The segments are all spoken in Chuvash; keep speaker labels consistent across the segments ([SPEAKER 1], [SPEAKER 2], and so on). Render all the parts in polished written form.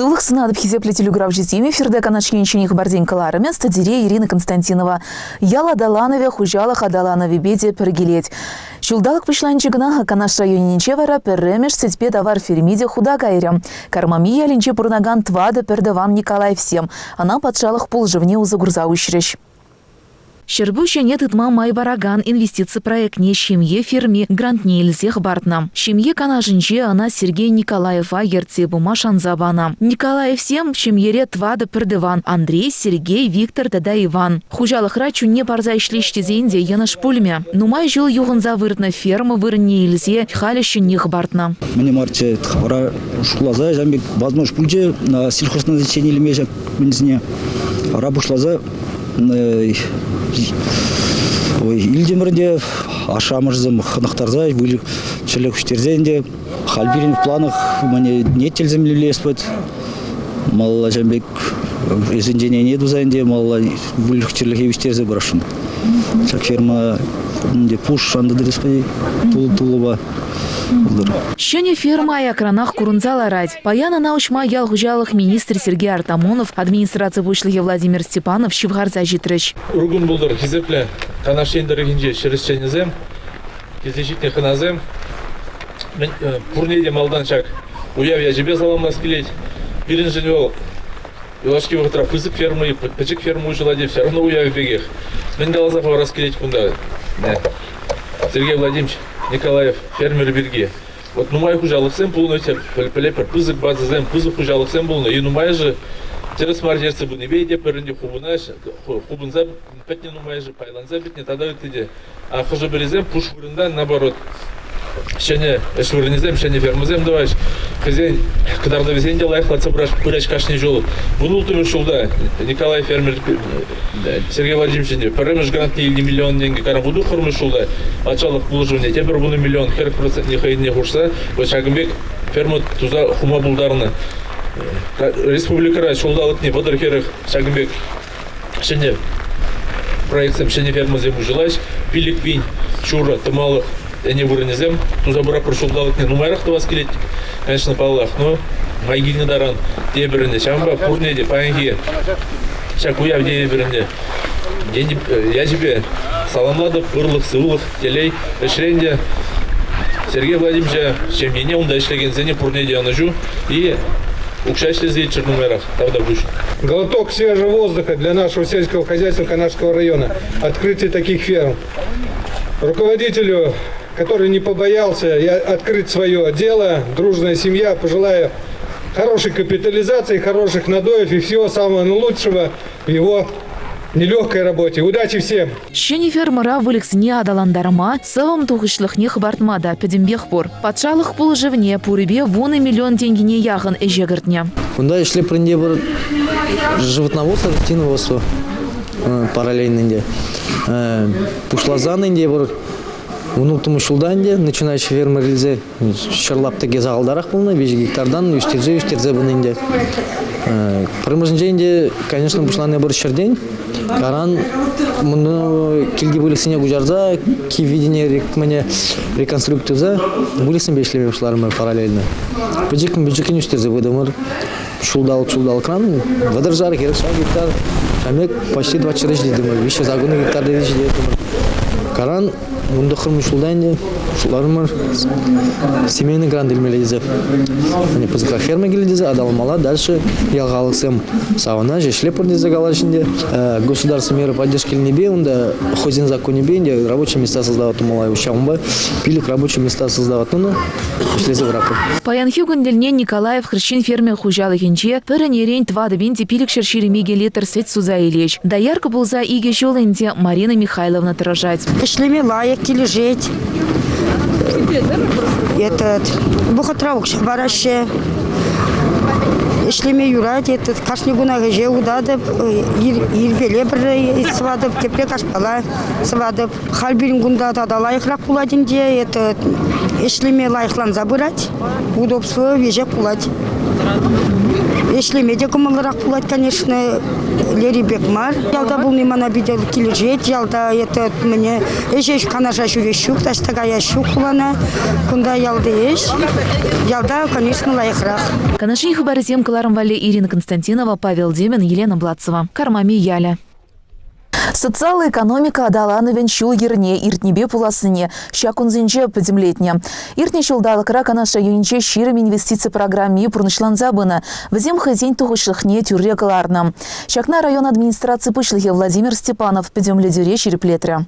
[SPEAKER 1] Сывлӑх сунатӑп хисеплӗ телекуравҫӑсем эфирта Канаш енчен хыпарсен кӑларӑмӗ студире Ирина Константинова. Ял аталанӑвӗ хуҫалӑх аталанӑвӗпе те пӗр килет. Ҫулталӑк пуҫланчӗ кӑна Канаш районӗнче вара пӗрремӗш сӗтпе тавар ферми те хута кайрӗ. Кармами ялӗнче пурӑнакан тӑватӑ пӗртӑван Николаевсем ӑна патшалӑх пулӑшӑвне усӑ курса уҫрӗҫ. Ҫӗрпӳ ҫӗне тытма май паракан инвестици проектне ҫемье ферми грантне илсе хӑпартнӑ. Ҫемье канашӗнче ӑна Сергей Николаева ертсе пыма шанса панӑ. Николаевсем ҫемьере тӑватӑ пӗртӑван Андрей, Сергей, Виктор тата Иван. Хуҫалӑхра чунне парса ӗҫлеҫ тесен те йӑнӑш пулмӗ. Нумай ҫул юхӑнса выртнӑ ферма вырӑнне илсе халӗ ҫӗнни хӑпартнӑ.
[SPEAKER 2] Мӗне марччӗ, вара шутласа ҫавӑн пек возможность пулчӗ сельхозназначение илме ҫак мӗнсене. Вара пуҫласа илтӗмӗр те ашшӗ-амӑшӗсем хӑнӑхтарса выльӑх-чӗрлӗх ӳстерсе ӗнтӗ халь пирӗн в планах не тӗлсемлес пулать. Малалла ҫавӑн пек ӗҫӗнчен ӗне туса ӗнтӗ малалла выльӑх-чӗрлӗхе ӳстерсе пырасшӑн. Ҫак ферма ӗнтӗ пуш ан тӑтӑр тулӑпа.
[SPEAKER 1] Ҫӗнӗ ферма аякранах курӑнса ларать. Паян ӑна уҫма ял хуҫалӑх министрӗ Сергей Артамонов, администраци пуҫлӑхӗ Владимир Степанов ҫывхарса ҫитрӗҫ.
[SPEAKER 3] Ыркун пултӑр, хисеплӗ Канаш ен тӑрӑхӗнчи ҫӗр ӗҫченӗсем, килсе ҫитнӗ хӑнасем. Пурне те малтан ҫак уяв ячӗпе саламлас килет. Пирӗншӗн вӑл юлашки вӑхӑтра пысӑк ферма, пӗчӗк ферма уҫӑлать, все равно уяв пекех. Мӗн каласа хӑварас килет кунта? Сергей Владимирович Николаев фермер пирки. Вот нумай хуҫалӑхсем пулнӑ, пӗлетпӗр, пысӑк базӑсем, пысӑк хуҫалӑхсем пулнӑ. И нумайӑшӗ тӗрӗс мар ертсе пынипе те пӗринте хупӑнса пӗтнӗ нумайӑшӗ, пайланса пӗтнӗ тата ытти те. А хӑшӗ-пӗрисем пуш вырӑнтан, наоборот, ҫӗнӗ ӗҫ вырӑнӗсем, ҫӗнӗ фермӑсем тӑваҫ. Хӑйсен кӑтартӑвӗсене те лайӑхлатса пыраҫ кашни ҫул. 16-мӗш ҫулта Николай фермер Сергей Владимирович ӗнтӗ пӗрремӗш грантне илнӗ миллион тенкӗ каран вутӑ ҫулта патшалӑх пулӑшӑвне тепӗр вунӑ миллион 40 процентне хӑйне хушса вот ҫакӑн пек ферма туса хума пултарнӑ. Республикӑра ҫулталӑкне 30-40 ҫакӑн пек ҫӗнӗ проектсем, ҫӗнӗ фермӑсем уҫӑлаҫ. 5,5 тӑмалӑх ӗне вырӑнӗсем туса пыратпӑр ҫулталӑкне нумайрах тӑвас килет, конечно, паллах, но май килнӗ таран тепӗр ӗнтӗ. Ҫавӑнпа пурне те паянхи ҫак уяв тейӗпӗр ӗнтӗ. Ячӗпе саламлатӑп, ырлӑх, сывлӑх, телей, ӗҫрен те Сергей Владимировича ҫемьене, унта ӗҫлекенсене пурне те ӑнӑҫу и укҫа ӗҫлесе илччӗр нумайрах. Тавтапуҫ.
[SPEAKER 4] Глоток свежего воздуха для нашего сельского хозяйства Канашского района. Открытие таких ферм. Руководителю, который не побоялся открыть свое дело, дружная семья, пожелаю хорошей капитализации, хороших надоев и всего самого лучшего в его нелегкой работе. Удачи всем!
[SPEAKER 1] Ҫӗнӗ фермӑра выльӑхсене аталантарма, сӑвӑм тухӑҫлӑхне хӑпартма та пӗтӗмпех пур. Патшалӑх пулӑшӑвне пурӗпе вунӑ миллион тенкӗне яхӑн ӗҫе кӗртнӗ.
[SPEAKER 5] Кунта ӗҫле пӗринте пӗр животноводство, растеноводство параллельно ӗнтӗ. Пуҫласан ӗнтӗ пӗр 16 ҫулта ӗнтӗ начинающий фермер илсе ҫӗр лаптӑкӗ сахалтарах пулнӑ, 3 гектартан ӳстерсе-ӳстерсе пынӑ ӗнтӗ. Пӗрремӗшӗнче ӗнтӗ, конечно, пуҫланнӑ пӗр ҫӗртен. Каран муну килти выльӑхсене куҫарса киввине мӗне реконструкци туса выльӑхсемпе ӗҫлеме пуҫларӑмӑр параллельно. Пӗчӗккӗн-пӗчӗккӗн ӳстерсе пытӑмӑр. Ҫулталӑк-ҫулталӑкран вӑтӑршар, хӗрӗхшар гектар, ҫамек почти 24 ҫитетӗмӗр, виҫҫӗ сакӑр гектар ҫитетӗмӗр. Каран 19 ҫулта ӗнтӗ шутларӑмӑр семейный грант илмелле тесе. Пысӑкрах ферма килнӗ тесе аталанмалла. Дальше ял халӑхсем савӑнаҫҫӗ, ӗҫлеппӗр тесе калаҫҫӗ ӗнтӗ. Государство меры поддержки илнипе унта хӑйсен законӗпе ӗнтӗ рабочие места создавать тумалла. Ҫавӑнпа пилӗк рабочие места создавать тунӑ. Ӗҫлесе пыратпӑр.
[SPEAKER 1] Паянхи кун тӗлне Николаев хресчен фермер хуҫалӑхӗнче пӗр ӗнерен 4522 литр сӗт суса илет. Доярка пулса икӗ ҫул ӗнтӗ Марина Михайловна тӑрӑшать.
[SPEAKER 6] Ӗҫлеме лайӑх, килӗшет. Этот, вӑхӑтра укҫа параҫҫӗ. Ӗҫлеме юрать. Этот, кашни кунах ӗҫе утатӑп, ирпеле пӗрре сӑватӑп, тепре каҫпала сӑватӑп. Халь пирӗн кунта тата лайӑхрах пулать ӗнтӗ. Это ӗҫлеме лайӑхланса пырать. Удобство веҫех пулать. Ӗҫлеме те кӑмӑллӑрах пулать, конечно, лери пек мар. Ялта пулни мана питӗ килӗшет. Ялта это мӗне ӗҫ Канаша ҫӳрес ҫук, таҫта каяс ҫук хулана. Кунта ялти ӗҫ. Ялта, конечно, лайӑхрах.
[SPEAKER 1] Канашри хыпарӗсем кӑларӑм валли Ирина Константинова, Павел Демин, Елена Блацева. Кармами ялӗ. Социаллӑ экономика аталанӑвӗн ҫул-йӗрне иртнипе пулассине ҫак кунсенче пӗтӗмлетнӗ. Иртнӗ ҫулталӑкра Канаш районӗнче 20 инвестици программи пурнӑҫланса пынӑ. Вӗсем хӑйсен тухӑҫлӑхне тӳрре кӑларнӑ. Ҫакна район администраци пуҫлӑхӗ Владимир Степанов пӗтӗмлетӳре ҫирӗплетрӗ.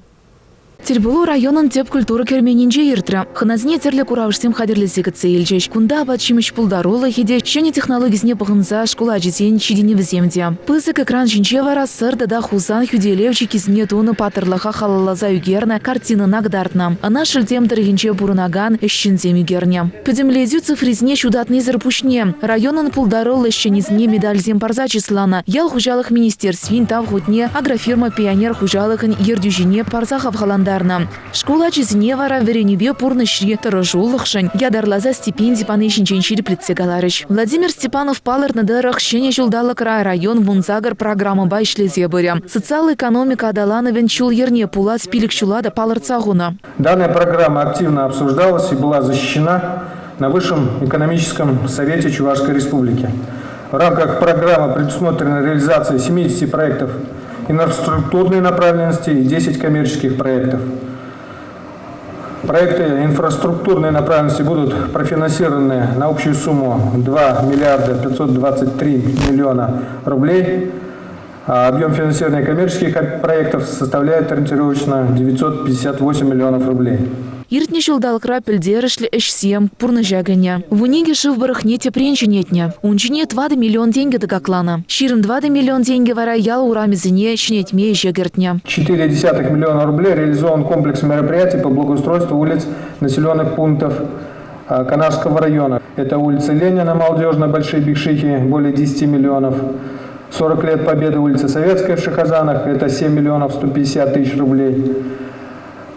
[SPEAKER 1] Тӗлпулу районӑн тӗп культура керменӗнче иртрӗ. Хӑнасене тӗрлӗ куравӑшсем хатӗрлесе кӗтсе илчӗҫ. Кунта апат-ҫимӗҫ пултарулӑхӗ те, ҫӗнӗ технологисене пӑхӑнса шкул ачисен ҫитӗнӗвӗсем те. Пысӑк экран ҫинче вара Сӑр тата Хусан хӳтӗлев чиккисене тунӑ паттӑрлӑха халалласа ӳкернӗ картинӑна кӑтартнӑ. Ӑна Шелтем тӑрӑхӗнче пурӑнакан ӗҫченсем ӳкернӗ. Пӗтӗмлетӳ цифрисене ҫутатнисӗр пуҫне районӑн пултаруллӑ ӗҫченӗсене медальсем парса чысланӑ. Ял хуҫалӑх министерствин Тав хутне агрофирма «Пионер» хуҫалӑхӗн ертӳҫине парса хавхалантарнӑ. Шкул ачисене вара вӗренӳпе пурнӑҫри тӑрӑшулӑхшӑн ятарласа стипенди пани ҫинчен ҫирӗплетсе каларӗҫ. Владимир Степанов палӑртнӑ тӑрӑх, ҫӗнӗ ҫулталӑкра район 18 программӑпа ӗҫлесе пырӗ. Социаллӑ экономика аталанӑвӗн ҫул-йӗрне пулас пилӗк ҫула та палӑртса хунӑ.
[SPEAKER 4] Данная программа активно обсуждалась и была защищена на Высшем экономическом совете Чувашской Республики. В рамках программы предусмотрена реализация 70 проектов инфраструктурной направленности и 10 коммерческих проектов. Проекты инфраструктурной направленности будут профинансированы на общую сумму 2 миллиарда 523 миллиона рублей. А объем финансирования коммерческих проектов составляет ориентировочно 958 миллионов рублей.
[SPEAKER 1] Иртнӗ ҫулталӑкра пӗлтерӗшлӗ ӗҫсем пурнӑҫа кӗнӗ. 12 шыв пӑрӑхне тӗпрен ҫӗнетнӗ. Ун ҫине тӑватӑ миллион тенкӗ тӑкакланӑ. 24 миллион тенкӗ вара ял урамӗсене ҫӗнетме ӗҫе кӗртнӗ.
[SPEAKER 4] 4,1 миллиона рублей реализован комплекс мероприятий по благоустройству улиц населенных пунктов Канашского района. Это улица Ленина, Молодежная, Большие Бекшихи, более 10 миллионов. 40 лет Победы, улица Советская в Шихазанах, это 7 миллионов 150 тысяч рублей.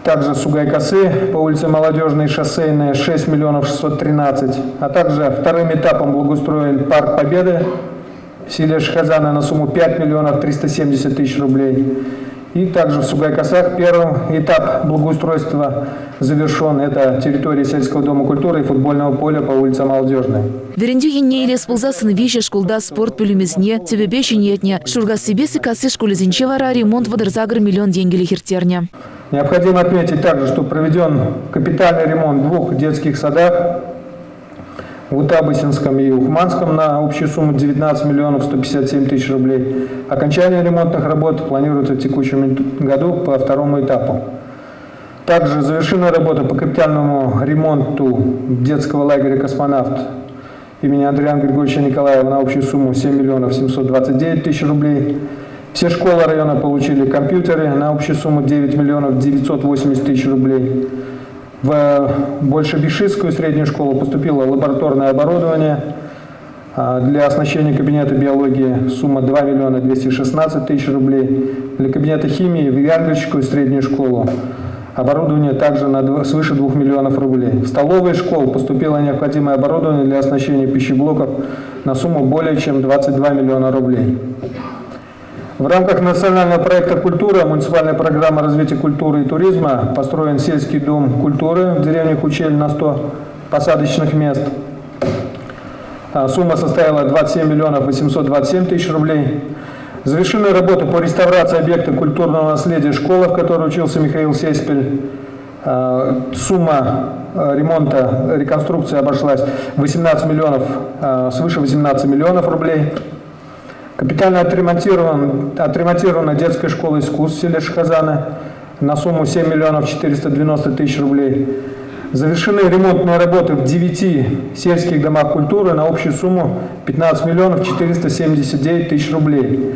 [SPEAKER 4] Также Сугайкасы по улице Молодежной, Шоссейная, 6 миллионов 613. А также вторым этапом благоустроен Парк Победы в селе Шихазаны на сумму 5 миллионов 370 тысяч рублей. И также в Сугайкасах первый этап благоустройства завершен. Это территория сельского дома культуры и футбольного поля по улице Молодежной.
[SPEAKER 1] Вӗрентӳ енне илес пулсассӑн виҫӗ шкулта спорт пӳлӗмӗсене тӗпӗпе ҫӗнетнӗ. Шуркассипе Сиккасси шкулӗсенче вара ремонт 38 миллион тенкӗлӗх ирттернӗ.
[SPEAKER 4] Необходимо отметить также, что проведен капитальный ремонт двух детских садах в Утабысинском и Ухманском на общую сумму 19 миллионов 157 тысяч рублей. Окончание ремонтных работ планируется в текущем году по второму этапу. Также завершена работа по капитальному ремонту детского лагеря «Космонавт» имени Андриана Григорьевича Николаева на общую сумму 7 миллионов 729 тысяч рублей. Все школы района получили компьютеры на общую сумму 9 миллионов 980 тысяч рублей. В Большебишистскую среднюю школу поступило лабораторное оборудование для оснащения кабинета биологии сумма 2 миллиона 216 тысяч рублей. Для кабинета химии в Яргочскую среднюю школу оборудование также на свыше 2 миллионов рублей. В столовые школ поступило необходимое оборудование для оснащения пищеблоков на сумму более чем 22 миллиона рублей. В рамках национального проекта «Культура» муниципальная программа развития культуры и туризма построен сельский дом культуры в деревне Хучель на 100 посадочных мест. Сумма составила 27 миллионов 827 тысяч рублей. Завершены работы по реставрации объекта культурного наследия школы, в которой учился Михаил Сеспель. Сумма ремонта, реконструкции обошлась 18 миллионов, свыше 18 миллионов рублей. Капитально отремонтирована детская школа искусств в селе Шихазаны на сумму 7 миллионов 490 тысяч рублей. Завершены ремонтные работы в 9 сельских домах культуры на общую сумму 15 миллионов 479 тысяч рублей.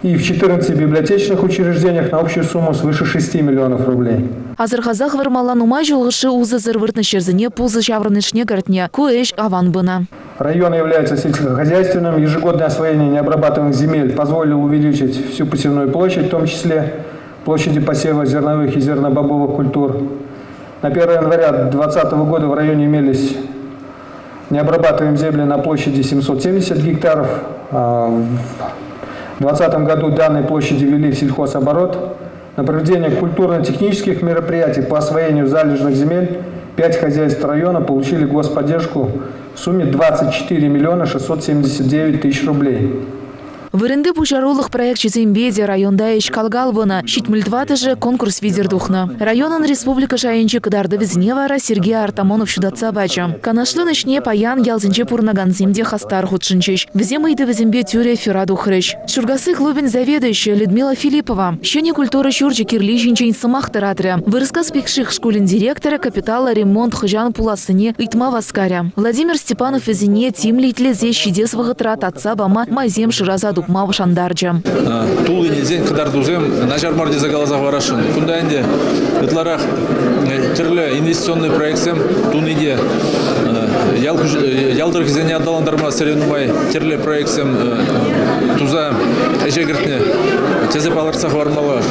[SPEAKER 4] И в 14 библиотечных учреждениях на общую сумму свыше 6 миллионов рублей.
[SPEAKER 1] Асӑрхаса хӑвармалла нумай ҫул хушши усӑсӑр выртнӑ ҫӗрсене пусӑ ҫаврӑнӑшне кӗртнӗ. Ку ӗҫ аван пынӑ.
[SPEAKER 4] Район является сельскохозяйственным. Ежегодное освоение необрабатываемых земель позволило увеличить всю посевную площадь, в том числе площади посева зерновых и зернобобовых культур. На 1 января 2020 года в районе имелись Необрабатываем земли на площади 770 гектаров. В 2020 году данные площади ввели в сельхозоборот. На проведение культурно-технических мероприятий по освоению залежных земель 5 хозяйств района получили господдержку в сумме 24 миллиона 679 тысяч рублей.
[SPEAKER 1] Вырӑнти пуҫарулӑх проекчӗсемпе те районта ӗҫ кал-кал пынӑ. 74-шӗ конкурс витӗр тухнӑ. Районӑн республика шайӗнчи кӑтартӑвӗсене вара Сергей Артамонов ҫутатса пачӗ. Канашлун ӗҫне паян ялсенче пурӑнакансем те хастар хутшӑнчӗҫ. Вӗсем ыйтӑвӗсемпе тӳрӗ эфира тухрӗҫ. Шуркасси клубӗн заведующийӗ Людмила Филиппова ҫӗнӗ культура ҫурчӗ кирли ҫинчен сӑмах тӑратрӗ. Вырӑскас Пикших шкулӗн директорӗ капиталлӑ ремонт хӑҫан пулассине ыйтма васкарӗ. Владимир Степанов вӗсене тимлӗ итлесе ҫитес вӑхӑтра татса пама майсем шыраса тупма шантарчӗ.
[SPEAKER 3] Туллин илсен кӑтартусем начар мар тесе каласа хӑварасшӑн. Кунта ӗнтӗ ытларах тӗрлӗ инвестиционный проектсем туни те ял, ял тӑрӑхӗсене аталантарма сӗре нумай тӗрлӗ проектсем туса ӗҫе кӗртнӗ тесе палӑртса хӑвармалла.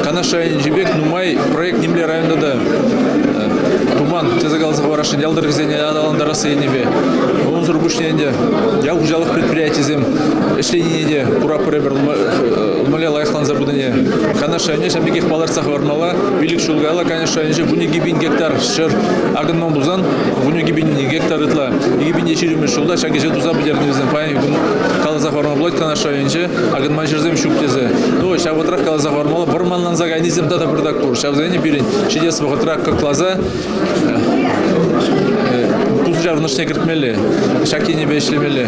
[SPEAKER 3] Канаш районӗнчи пек нумай проект нимле районта та туман тесе каласа хӑварасшӑн ял тӑрӑхӗсене аталантарас енӗпе. Унсӑр пуҫне ӗнтӗ ял хуҫалӑх предприятийӗсем ӗҫленине те куратпӑр эпир мӗнле лайӑхланса пынине. Канаш районне ҫав пекех палӑртса хӑвармалла. 5 ҫул каялла Канаш районӗнче 12 гектар ҫӗр акӑнман пулсан 12 гектар ытла. 2020 ҫулта ҫак ӗҫе туса пӗтернӗ вӗсем. Паян кун каласа хӑварма пулать Канаш районӗнче акӑнман ҫӗрсем ҫук тесе. Ну, ҫав вӑхӑтрах каласа хӑвармалла, вӑрманланса кайнисем тата пӗртак пур. Ҫавсене пирӗн ҫитес вӑхӑтра кӑкласа пусӑ ҫаврӑнӑшне кӗртмелле, ҫак енӗпе ӗҫлемелле.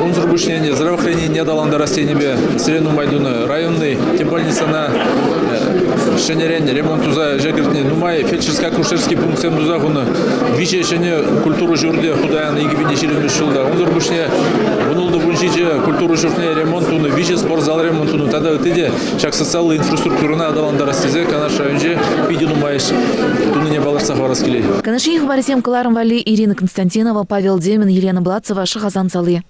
[SPEAKER 3] Унсӑр пуҫне ӗнтӗ здравоохранение аталантарас енӗпе сире нумай тунӑ. Районный тӗп больницӑна ҫӗнӗрен ремонт туса ӗҫе кӗртнӗ. Нумай фельдшерско-акушерский пунктсем туса хунӑ. Виҫӗ ҫӗнӗ культура ҫурчӗ хута янӑ 2020 ҫулта. Унсӑр пуҫне 16-17 культура ҫуртне ремонт тунӑ, виҫӗ спортзал ремонт тунӑ тата ытти те ҫак социаллӑ инфраструктурӑна аталантарас тесе Канаш районӗнче питӗ нумай ӗҫ тунине палӑртса хӑварас килет.
[SPEAKER 1] Канашри хыпарсем кӑларӑм валли Ирина Константинова, Павел Демин, Елена Блацева, Шӑхасан сали.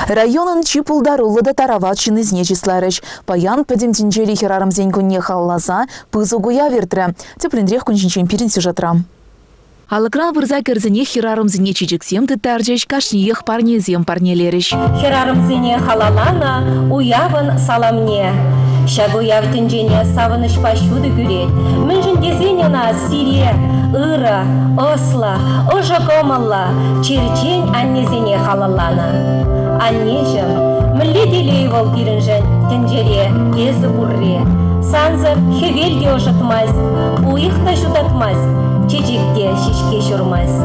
[SPEAKER 1] Районӑн чи пултаруллӑ та тарават ҫыннисене чысларӗҫ. Паян Пӗтӗм тӗнчери хӗрарӑмсен кунне халалласа пысӑк уяв иртрӗ. Тӗплӗнрех кун ҫинчен пирӗн сюжетра. Алӑкран пырса кӗрсенех хӗрарӑмсене чечексем тыттарчӗҫ, кашниех парнесем парнелерӗҫ.
[SPEAKER 7] Хӗрарӑмсене халалланӑ уявӑн саламне. Ҫак уяв тӗнчене савӑнӑҫпа ҫутӑ кӳрет. Мӗншӗн тесен ӑна сире ырӑ, ӑслӑ, ӑшӑ кӑмӑллӑ, черчен аннесене халалланӑ. Аннеҫӗм, мӗнле телей вӑл пирӗншӗн тӗнчере эсӗ пурри. Сансӑр хӗвел те ӑшӑтмасть, уйӑх та ҫутатмасть, чечек те ҫеҫке ҫурмасть.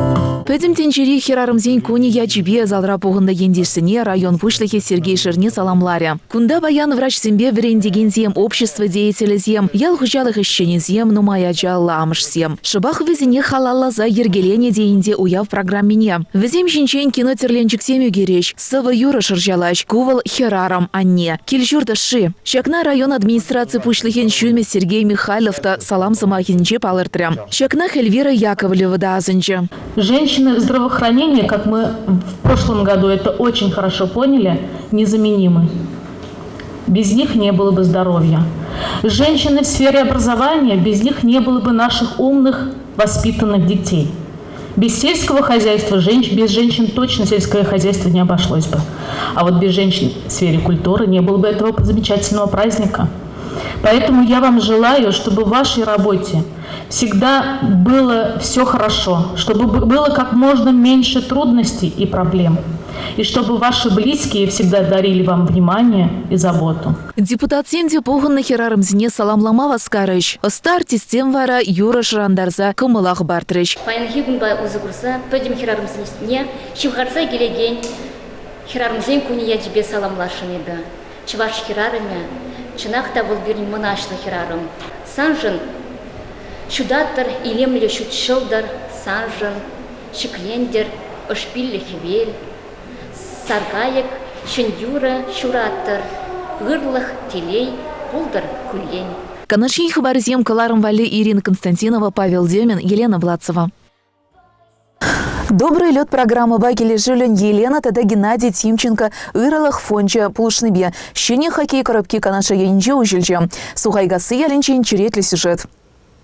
[SPEAKER 1] Пӗтӗм тӗнчери хӗрарӑмсен кунӗ ячӗпе залра пухӑннӑ ентешсене район пуҫлӑхӗ Сергей Шерне саламларӗ. Кунта паян врачсемпе вӗрентекенсем, общество деятелӗсем, ял хуҫалӑх ӗҫченӗсем, нумай ачаллӑ амӑшсем. Шӑпах вӗсене халалласа йӗркеленӗ те ӗнтӗ уяв программине. Вӗсем ҫинчен кинотӗрленчӗксем ӳкерӗҫ, сӑвӑ-юрӑ шӑрҫалаҫ. Ку вӑл хӗрарӑм, анне, кил-ҫурт ӑшши. Ҫакна район администраци пуҫлӑхӗн ҫумӗ Сергей Михайлов та салам сӑмахӗнче палӑртрӗ. Ҫакнах Эльвира Яковлева та асӑнчӗ.
[SPEAKER 8] Женщины в здравоохранении, как мы в прошлом году это очень хорошо поняли, незаменимы. Без них не было бы здоровья. Женщины в сфере образования, без них не было бы наших умных, воспитанных детей. Без сельского хозяйства, без женщин точно сельское хозяйство не обошлось бы. А вот без женщин в сфере культуры не было бы этого замечательного праздника. Поэтому я вам желаю, чтобы в вашей работе всегда было все хорошо, чтобы было как можно меньше трудностей и проблем, и чтобы ваши близкие всегда дарили вам внимание и заботу.
[SPEAKER 1] Депутатсем те пухӑннӑ хӗрарӑмсене саламлама васкарӗҫ. Ӑста артистсем вара юрӑ шӑрантарса кӑмӑла хӑпартрӗҫ.
[SPEAKER 9] Паянхи кунпа усӑ курса пӗтӗм хӗрарӑмсене ҫывхарса килекен Хӗрарӑмсен кунӗ ячӗпе саламласшӑн эпӗ. Чӑваш хӗрарӑмӗ, чӑнах та вӑл пирӗн мӑнаҫлӑ хӗрарӑм. Саншӑн ҫутаттӑр илемлӗ ҫут ҫӑлтӑр, саншӑн ҫӗклентӗр ӑшпиллӗ хӗвел. Саркайӑк ҫӗн юрӑ ҫураттӑр, ырлӑх, телей пултӑр куллен.
[SPEAKER 1] Канаш ен хыпарӗсем кӑларӑм валли Ирина Константинова, Павел Демин, Елена Владцева. Добрый лед программӑпа килӗшӳллӗн Елена тата Геннадий Тимченко ырӑлӑх фончӗ пулӑшнипе ҫӗнӗ хоккей коробки Канаш районӗнче уҫӑлчӗ. Сухайкасси ялӗнчен черетлӗ сюжет.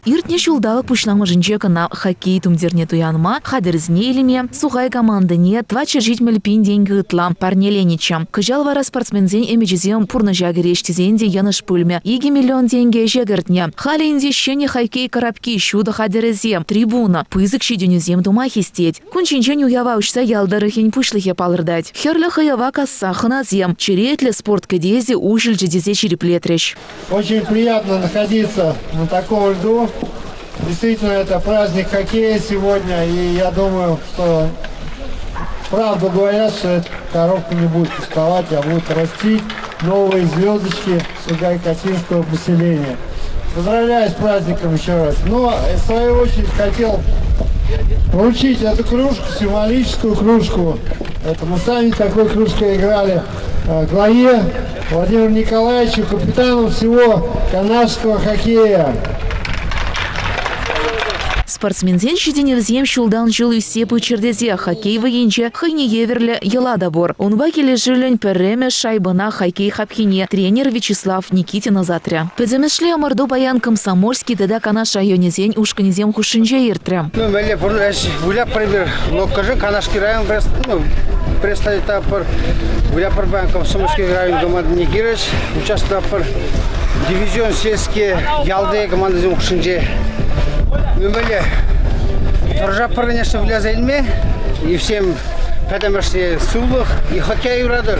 [SPEAKER 1] Иртнӗ ҫулталӑк пуҫламӑшӗнче кӑна хоккей тумтирне туянма, хатӗрсене илме Сухай командине 470 пин тенкӗ ытла парнеленӗччӗ. Кӑҫал вара спортсменсен ӗмӗчӗсем пурнӑҫа кӗрес тесен те йӑнӑш пулмӗ. 2 миллион тенкӗ ӗҫе кӗртнӗ. Халӗ ӗнтӗ ҫӗнӗ хоккей коробки, ҫутӑ хатӗрӗсем, трибуна, пысӑк ҫитӗнӳсем тума хистет. Кун ҫинчен уява уҫса ял тӑрӑхӗн пуҫлӑхӗ палӑртать. Хӗрлӗ хӑйӑва касса хӑнасем черетлӗ спорт кӗтесӗ уҫӑлчӗ тесе ҫирӗплетрӗҫ.
[SPEAKER 4] Очень приятно находиться на таком льду. Действительно, это праздник хоккея сегодня, и я думаю, что правду говорят, что эта коробка не будет пустовать, а будут расти новые звездочки Сугай-Косинского поселения. Поздравляю с праздником еще раз. Но, в свою очередь, хотел вручить эту кружку, символическую кружку. Это мы сами такой кружкой играли. Главе Владимиру Николаевичу, капитану всего канадского хоккея.
[SPEAKER 1] Спортсменсен ҫитӗнӗвӗсем ҫултан ҫул ӳссе пыччӑр тесе хоккей вӑййинче хӑйне евӗрлӗ йӑла та пур. Унпа килӗшӳллӗн пӗрремӗш шайбӑна хоккей хапхине тренер Вячеслав Никитин ӑсатрӗ. Пӗтӗмӗшле ӑмӑрту паян Комсомольски тата Канаш районӗсен ушкӑнӗсем хушшинче иртрӗ.
[SPEAKER 10] Ну, мӗнле пурнӑҫ выляппӑр эпир Локкӑшӑн Канашки район ну, представить-таппӑр. Выляппӑр паян Комсомольский район командине хирӗҫ участвоватпӑр. Дивизион сельские ялти командӑсем хушшинче. Ну, мӗнле тӑрӑшатпӑр, конечно, выляса илме. И всем пӗтӗмӗшле сывлӑх и хоккей юратӑр.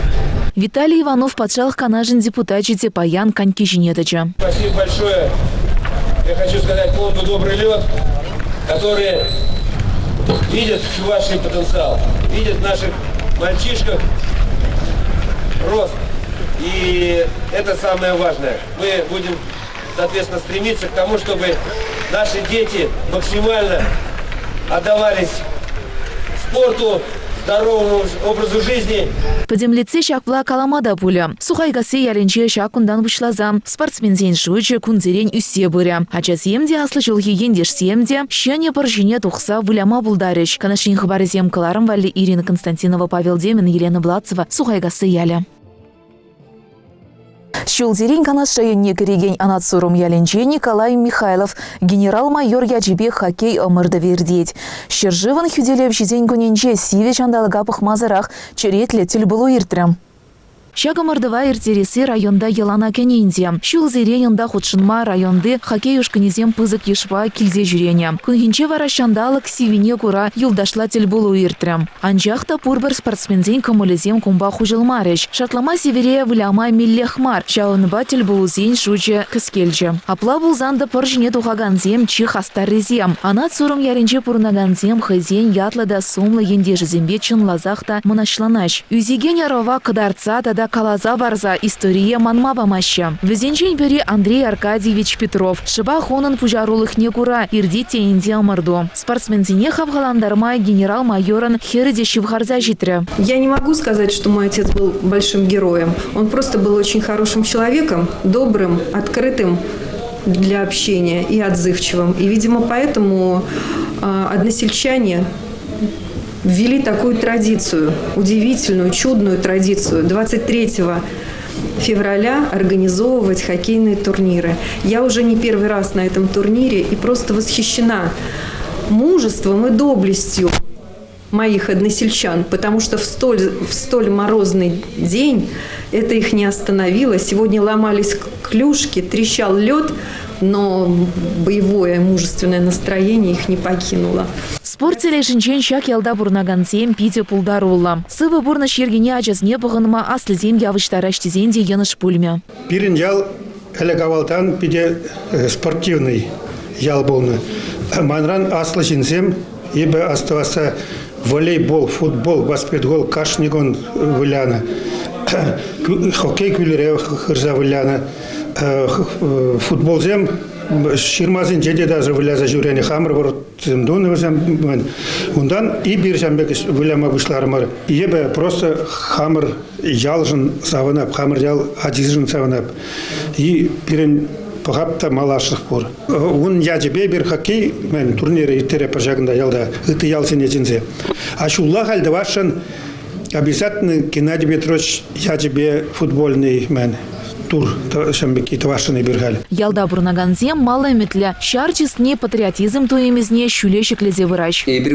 [SPEAKER 1] Виталий Иванов Патшалӑх Канашӗн депутачӗ те паян коньки ҫине тӑчӗ.
[SPEAKER 3] Спасибо большое. Я хочу сказать фонду «Добрый лед», который видит чувашский потенциал, видит в наших мальчишках рост. И это самое важное. Мы будем, соответственно, стремиться к тому, чтобы наши дети максимально отдавались спорту, здоровому образу жизни.
[SPEAKER 1] Пӗтӗмлетсе ҫапла калама та пулӗ. Сухайкасси ялӗнче ҫак кунтан пуҫласа спортсменсен шучӗ кунсерен ӳссе пырӗ. Ачасем те, аслӑ ҫулхи ентешсем те ҫӗнӗ пӑр ҫине тухса выляма пултарӗҫ. Канашсен хыпарӗсем кӑларӑм валли Ирина Константинова, Павел Демин, Елена Блацева, Сухайкасси ялӗ. Ҫулсерен Канаш районне кӗрекен Анат Сурӑм ялӗнче Николай Михайлов генерал-майор ячӗпе хоккей ӑмӑртӑвӗ иртет. Ҫӗршывӑн хӳтӗлевҫисен кунӗнче сивӗ ҫанталӑка пӑхмасӑрах черетлӗ тӗлпулу иртрӗ. Ҫак ӑмӑртӑва ирттересси районта йӑлана кӗнӗ ӗнтӗ. Ҫулсерен унта хутшӑнма районти хоккей ушкӑнӗсем пысӑк йышпа килсе ҫӳренӗ. Кунхинче вара ҫанталӑк сиввине кура юлташла тӗлпулу иртрӗ. Анчах та пурпӗр спортсменсен кӑмӑлӗсем кунпа хуҫӑлмарӗҫ. Шартлама сивӗре выляма меллех мар, ҫавӑнпа тӗлпулусен шучӗ кӗскелчӗ. Апла пулсан та пӑр ҫине тухакансем чи хастаррисем. Анат Сурӑм ялӗнче пурӑнакансем хӑйсен ятлӑ та сумлӑ ентешӗсемпе чӑнласах та мӑнаҫланаҫ. Ӳсекен ӑрӑва кӑтартса тата каласа парса историе манма памаҫҫӗ. Вӗсенчен пӗри Андрей Аркадьевич Петров. Шӑпах унӑн пуҫарулӑхне кура иртет те ӗнтӗ ӑмӑрту. Спортсменсене хавхалантарма генерал-майорӑн хӗрӗ те ҫывхарса ҫитрӗ.
[SPEAKER 11] Я не могу сказать, что мой отец был большим героем. Он просто был очень хорошим человеком, добрым, открытым для общения и отзывчивым. И, видимо, поэтому односельчане ввели такую традицию, удивительную, чудную традицию. 23 февраля организовывать хоккейные турниры. Я уже не первый раз на этом турнире и просто восхищена мужеством и доблестью моих односельчан, потому что в столь морозный день это их не остановило. Сегодня ломались клюшки, трещал лед, но боевое мужественное настроение их не покинуло.
[SPEAKER 1] Спорт тӗлӗшӗнчен ҫак ялта пурӑнакансем питӗ пултаруллӑ. Сывӑ пурнӑҫ йӗркине ачасене пӑхӑнма аслисем явӑҫтараҫ тесен те йӑнӑш пулмӗ.
[SPEAKER 4] Пирӗн ял ӗлӗк-авалтан питӗ спортивный ял пулнӑ. Манран аслӑ ҫынсем эпӗ астӑвасса волейбол, футбол, баскетбол кашни кун вылянӑ. Хоккей кӳлӗре хырса вылянӑ. Футболсем ҫырмасенче те даже выляса ҫӳренӗ. Хамӑр вӑрттӑн тунӑ вӗсем. Унтан эпир ҫавӑн пек выляма пуҫларӑмӑр. Эпӗ просто хамӑр ялшӑн савӑнап, хамӑр ял ачишӗн савӑнап. И пирӗн пӑхап та малашлӑх пур. Ун ячӗпе эпир хоккей турнирӗ ирттеретпӗр ҫакӑнта ялта, ытти ялсене чӗнсе. А ҫулла халь тӑвасшӑн обязательно Геннадий Петрович ячӗпе футбольный мэн.
[SPEAKER 12] тур ҫавӑн пекки тӑвасшӑн эпир халь.
[SPEAKER 1] Ялта пурӑнакансем мал ӗмӗтлӗ, ҫар чысне патриотизм туйӑмӗсене ҫӳле ҫӗклесе пыраҫ.
[SPEAKER 13] Эпир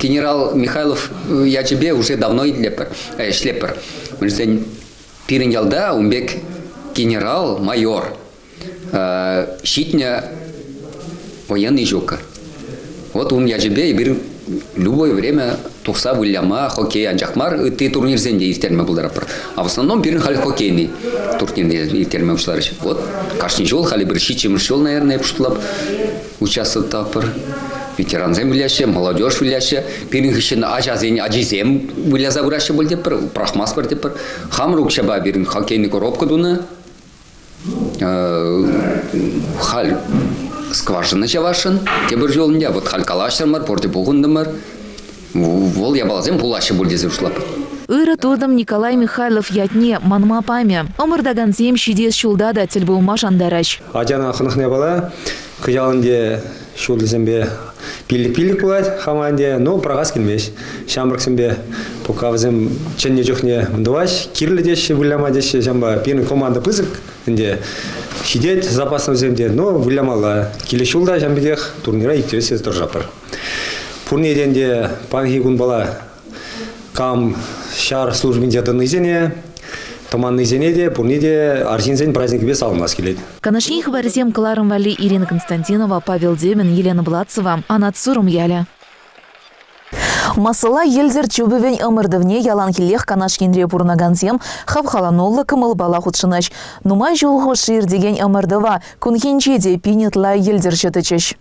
[SPEAKER 13] генерал Михайлов ячӗпе уже давно итлеппӗр, ӗҫлеппӗр. Мӗншӗн пирӗн ялта ун пек генерал-майор ҫитнӗ военный ҫук. Вот ун ячӗпе эпир любое время тухса выляма хоккей анчах мар, ытти турнирсем те ирттерме пултаратпӑр. А в основном пирӗн халь хоккейный турнир ирттерме пуҫларӗҫ. Вот кашни ҫул, халӗ пӗр ҫиччӗмӗш ҫул, наверное, шутлап, участвовать Ветерансем выляҫҫӗ, молодежь выляҫҫӗ. Пирӗн хыҫҫӑн ачасен ачисем выляса пыраҫҫӗ пуль тетпӗр, пӑрахмастпӑр тетпӗр. Хамӑр укҫапа пирӗн хоккейный коробка тунӑ. Халь скважина чавасшӑн тепӗр ҫул ӗнтӗ. Вот халь калаҫрӑмӑр, пурте пухӑнтӑмӑр. Вӑл япаласем пулаҫҫӗ пуль тесе шутлап.
[SPEAKER 1] Ырӑ туртӑм Николай Михайлов ятне манма памӗ. Ӑмӑртакансем ҫитес ҫулта та тӗл пулма шантараҫ.
[SPEAKER 14] Ачана хӑнӑхнӑ япала кӑҫал ӗнтӗ ҫулӗсемпе пиллӗк-пиллӗк пулать хама ӗнтӗ, но пӑрахас килмест. Ҫамрӑксемпе пока вӗсем чӗннӗ чухне тӑваҫ, кирлӗ теҫҫӗ, выляма теҫҫӗ. Ҫавӑнпа пирӗн команда пысӑк ӗнтӗ. Ҫитет запаснӑйсем те, но вылямалла. Килес ҫул та ҫавӑн пекех турнира ирттерессе тӑрӑшатпӑр. Пурне те ӗнтӗ паянхи кунпала кам ҫар службинче тӑнисене, тӑманнисене те, пурне те арҫынсен праздникӗпе саламлас килет.
[SPEAKER 1] Канашри хыпарсем кӑларӑм валли Ирина Константинова, Павел Демин, Елена Блацева, Анат Сурӑм ялӗ. Масӑла йӗлтӗр чупӑвӗн ӑмӑртӑвне яланхиллех Канаш енре пурӑнакансем хавхалануллӑ кӑмӑлпала хутшӑнаҫ. Нумай ҫул хушши иртекен ӑмӑртӑва кунхинче те пин ытла йӗлтӗрҫӗ тӑчӗҫ.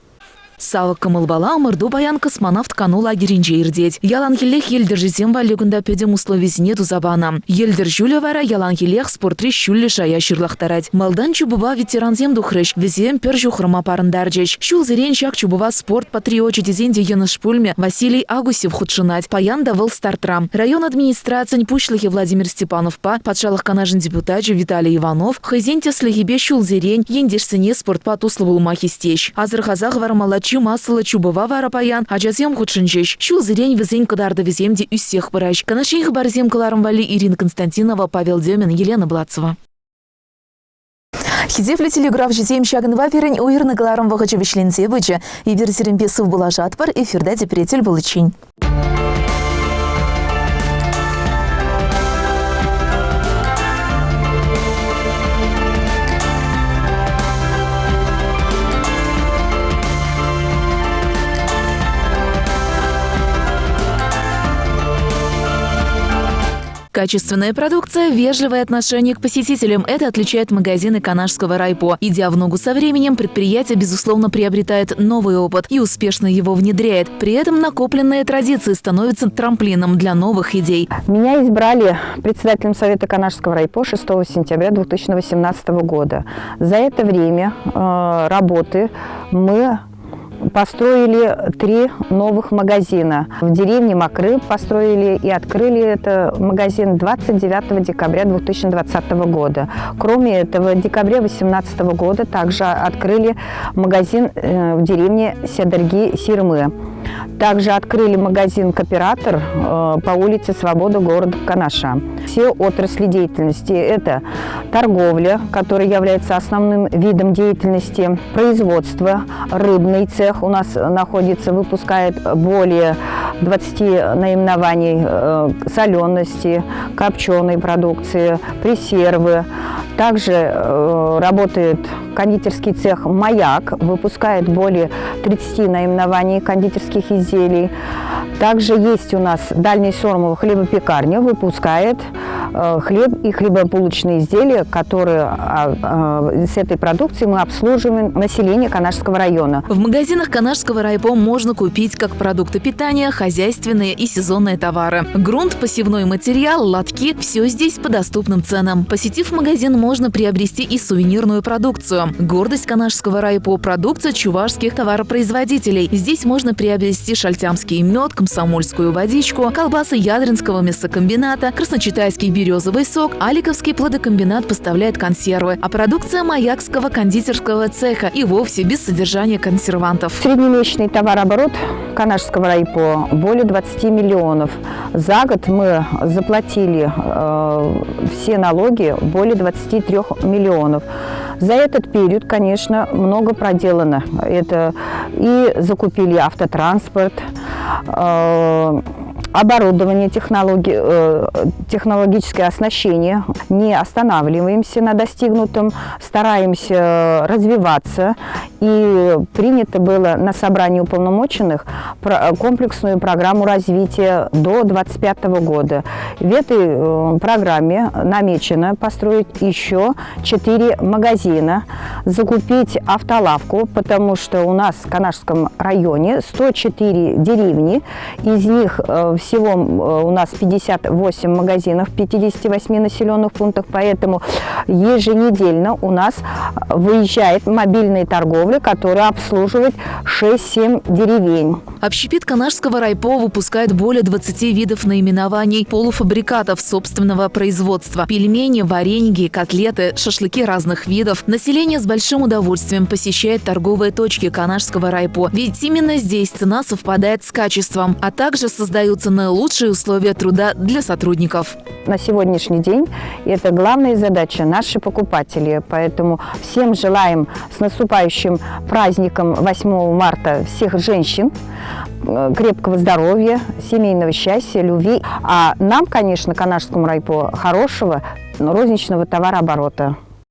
[SPEAKER 1] Савӑк кӑмӑлпала ӑмӑрту паян космонавт кану лагерӗнче иртет. Яланхиллех йӗлтӗрҫӗсем валли кунта пӗтӗм условисене туса панӑ. Йӗлтӗр ҫулӗ вара яланхиллех спортри ҫӳллӗ шая ҫырлахтарать. Малтан чупӑва ветерансем тухрӗҫ, вӗсем пӗр ҫухрӑма парӑнтарчӗҫ. Ҫулсерен ҫак чупӑва спорт патриочӗ тесен те йӑнӑш пулмӗ, Василий Агусев хутшӑнать. Паян та вӑл стартра. Район администрацийӗн пуҫлӑхӗ Владимир Степановпа Патшалӑх Канашӗн депутачӗ Виталий Иванов хӑйсен тӗслӗхӗпе ҫулсерен ентешсене спортпа туслӑ пулма хистеҫ. Асӑрхаса хӑвармалла чи массӑллӑ чупӑва вара паян ачасем хутшӑнчӗҫ. Ҫулсерен вӗсен кӑтартӑвӗсем те ӳссех пыраҫ. Канашри хыпарсем кӑларӑм валли Ирина Константинова, Павел Демин, Елена Блацева. Хисеплӗ телеграфҫӑсем ҫакӑнпа пирӗн уйӑрнӑ кӑларӑм вӑхӑчӗ вӗҫленсе пычӗ. Эпир сирӗнпе сывпуллашатпӑр, эфирта тепре тӗл пуличчен. Качественная продукция, вежливое отношение к посетителям – это отличает магазины Канашского райпо. Идя в ногу со временем, предприятие, безусловно, приобретает новый опыт и успешно его внедряет. При этом накопленные традиции становятся трамплином для новых идей.
[SPEAKER 15] Меня избрали председателем Совета Канашского райпо 6 сентября 2018 года. За это время работы мы построили три новых магазина. В деревне Макры построили и открыли этот магазин 29 декабря 2020 года. Кроме этого, в декабре 2018 года также открыли магазин в деревне Седерги-Сирмы. Также открыли магазин «Кооператор» по улице Свобода города Канаша. Все отрасли деятельности – это торговля, которая является основным видом деятельности, производство, рыбный цех у нас находится, выпускает более 20 наименований солености, копченой продукции, пресервы. Также работает кондитерский цех «Маяк», выпускает более 30 наименований кондитерских изделий. Также есть у нас Дальний Сормово хлебопекарня, выпускает хлеб и хлебобулочные изделия, которые с этой продукцией мы обслуживаем население Канашского района.
[SPEAKER 1] В магазинах Канашского райпо можно купить как продукты питания, хозяйственные и сезонные товары. Грунт, посевной материал, лотки – все здесь по доступным ценам. Посетив магазин, можно приобрести и сувенирную продукцию. Гордость Канашского райпо – продукция чувашских товаропроизводителей. Здесь можно приобрести шальтямский мед, комсомольскую водичку, колбасы Ядринского мясокомбината, красночитайский березовый сок, Аликовский плодокомбинат поставляет консервы, а продукция Маякского кондитерского цеха и вовсе без содержания консервантов.
[SPEAKER 15] Среднемесячный товарооборот Канашского райпо более 20 миллионов. За год мы заплатили все налоги более 23 миллионов. За этот период, конечно, много проделано. Это и закупили автотранспорт, оборудование, технологическое оснащение. Не останавливаемся на достигнутом, стараемся развиваться. И принято было на собрании уполномоченных комплексную программу развития до 2025 года. В этой программе намечено построить еще 4 магазина, закупить автолавку, потому что у нас в Канашском районе 104 деревни, из них всего у нас 58 магазинов в 58 населенных пунктах, поэтому еженедельно у нас выезжает мобильная торговля, которая обслуживает 6-7 деревень.
[SPEAKER 1] Общепит Канашского райпо выпускает более 20 видов наименований полуфабрикатов собственного производства. Пельмени, вареники, котлеты, шашлыки разных видов. Население с большим удовольствием посещает торговые точки Канашского райпо. Ведь именно здесь цена совпадает с качеством, а также создаются наилучшие условия труда для сотрудников.
[SPEAKER 15] На сегодняшний день это главная задача наши покупатели. Поэтому всем желаем с наступающим праздником 8 марта всех женщин, крепкого здоровья, семейного счастья, любви. А нам, конечно, Канашскому райпо, хорошего розничного товарооборота.